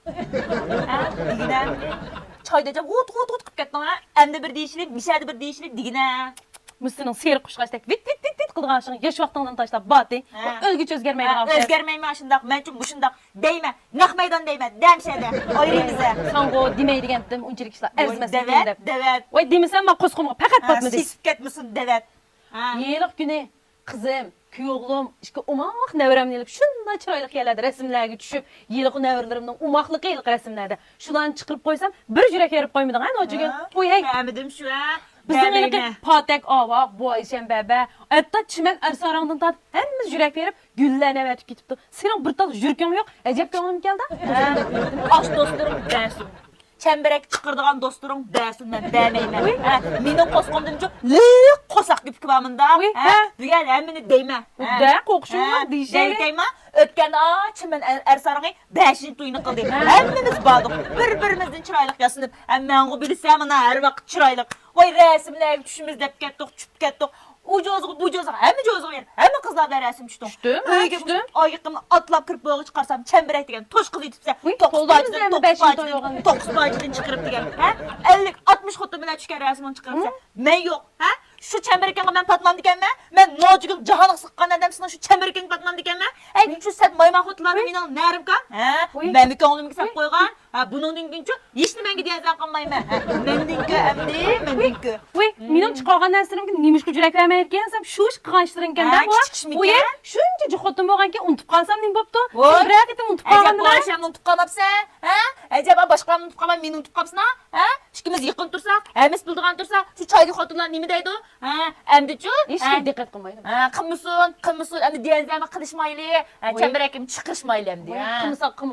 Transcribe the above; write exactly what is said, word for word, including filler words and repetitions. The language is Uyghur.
ھە؟ دېگىنە. چايدا جاپ ھۇت، ھۇت، ھۇت قىلىپ كەتتىڭ، ھە؟ ئەمدى بىر دېيىشلى، مىشەدە بىر دېيىشلى، دېگىنە. مۇشۇ سېنىڭ سېرىق قۇشقاچتەك ۋىت، ۋىت، ۋىت، ۋىت قىلىدىغان ئىشىڭ ياش ۋاقتىڭدىن تاشلاپ باتى. ھە. ئۆلگۈچە ئۆزگەرمەيدىغان ئوخشايسەن. ئۆزگەرمەيمەن، ئاشۇنداق، مەنچۇ مۇشۇنداق دەيمەن. نەق مەيدان دەيمەن، دەمشەدە ئايرىيمىز. ساڭغۇ دېمەيدىغانتىم ئۇنچىلىك ئىشلار ئەرزىمەس ئىكەن دەپ. دەۋەت. ۋاي دېمىسەم، مانا قوسقۇمغا پەقەت ھە، پاتمىدى. سېسىپ كەتمىسۇن، دەۋەت. ھە. ھېلىقى كۈنى قىزىم، كۈيئوغلۇم، ئىككى ئوماق نەۋرەمنى ئېلىپ شۇنداق چىرايلىق يەرلەردە رەسىملەرگە چۈشۈپ، ھېلىقى نەۋرىلىرىمنىڭ ئوماقلىقى ھېلىقى رەسىملەردە. شۇلارنى چىقىرىپ قويسام، بىر يۈرەك يېرىپ قويمىدىڭ ھە، نوچىگۈل؟ ھە، قويەي. دېمىدىم شۇ ھە. بىزنىڭ ھېلىقى دەمەيمەن. پاتەك ئاۋا، بۇ ئايشەم بەبە، ھەتتا چىمەن ئەرساراڭدىن تارتىپ ھەممىمىز يۈرەك بېرىپ، گۈللەرنى ئەۋەتىپ كېتىپتۇ. سېنىڭ بىر تال يۈرىكىڭ يوق. ئەجەب كۆڭلۈم كەلدى. ھە، ئاش دوستلىرىڭ بەرسۇن. چەمبىرەك چىقىرىدىغان دوستلىرىڭ بەرسۇن، مەن بەرمەيمەن. ھە، مېنىڭ قوسقۇمدىنچۇ لىق قورساق كۆپۈكى بار مۇندا. ھە، بۈگۈن ھەممىنى دەيمەن. ھە. دە، قوقۇشۇڭ يوق دېيىشەي. دەيمەن. ئۆتكەندە ئاچىمەن ئەرساراڭى بەشىنچى تويىنى قىلدى. ھە. ھەممىمىز باردۇق. بىر-بىرىمىزدىن چىرايلىق ياسىنىپ. ھە، مەنغۇ بىلىسەن مانا ھەر ۋاقىت چىرايلىق. ۋاي رەسىملەرگە چۈشىمىز دەپ كەتتۇق، چۈشۈپ كەتتۇق. ئۇ جوزىغا، بۇ جوزىغا، ھەممە جوزىغا بېرىپ، ھەممە قىزلار بىلەن رەسىم چۈشتۇڭ. چۈشتۈم، ھە، ئۆيگە چۈشتۈم. ئايىغىمنى ئاتلاپ كىرىپ بويىغا چىقارسام، چەمبىرەك دېگەن توشقا يېتىپسەن. ۋۇي، توققۇز پارچىدىن، توققۇز پارچىدىن، توققۇز پارچىدىن چىقىرىپ دېگەن. ھە؟ ئەللىك، ئاتمىش خوتۇن بىلەن چۈشكەن رەسىمىڭنى چىقىرىپسەن. مەن يوق. ھە؟ شۇ چەمبىرىكىڭگە مەن پاتمامدىكەنمەن؟ مەن نوچىگۈل جاھانغا سىغقان ئادەم سېنىڭ شۇ چەمبىرىكىڭگە پاتمامدىكەنمەن؟ ھەي، شۇ سەت مايمان خوتۇنلارنى مېنىڭ نەرىمكان. ھە؟ مەنمۇ كۆڭلۈمگە سەپ قويغان. ھە، بۇنىڭدىن كېيىنچۇ ھېچنېمەڭگە دېيەزەن قىلمايمەن. ھە، مەندىنكى ئەمدى، مەندىنكى. ۋۇي، مېنىڭ چىقارغان نەرسىلىرىمگە نېمىشقا يۈرەك بەرمەيدىكەنسەن؟ شۇ ئىش قىلغان ئىشلىرىڭكەن-دە بۇ. كىچىك ئىشمىكەن؟ ۋۇي، شۇنچە جىق خوتۇن بولغانكەن ئۇنتۇپ قالسام نېمە بوپتۇ؟ ۋۇي. بىرەر قېتىم ئۇنتۇپ قالغانمىنا. ئەجەب، ئۇنتۇپ قالماپسەن؟ ھە؟ ئەجەب، باشقىلارنى ئۇنتۇپ قالماي، مېنى ئۇنتۇپ قاپسىنا؟ ھە؟ ئىككىمىز يېقىن تۇرساق، ھەممىسى بىلىدىغان تۇرساق، شۇ چايدىكى خوتۇنلار نېمە دەيدۇ؟ ھە؟ ئەمدىچۇ؟ ھېچكىم دىققەت قىلمايدۇ. ھە، قىلمىسۇن، قىلمىسۇن. ئەمدى دېيەزەنمۇ قىلىشمايلى. ھە، چەمبىرەككىمۇ چىقىرىشمايلى ئەمدى. ھە. قىلمىساق قىلمىدۇ.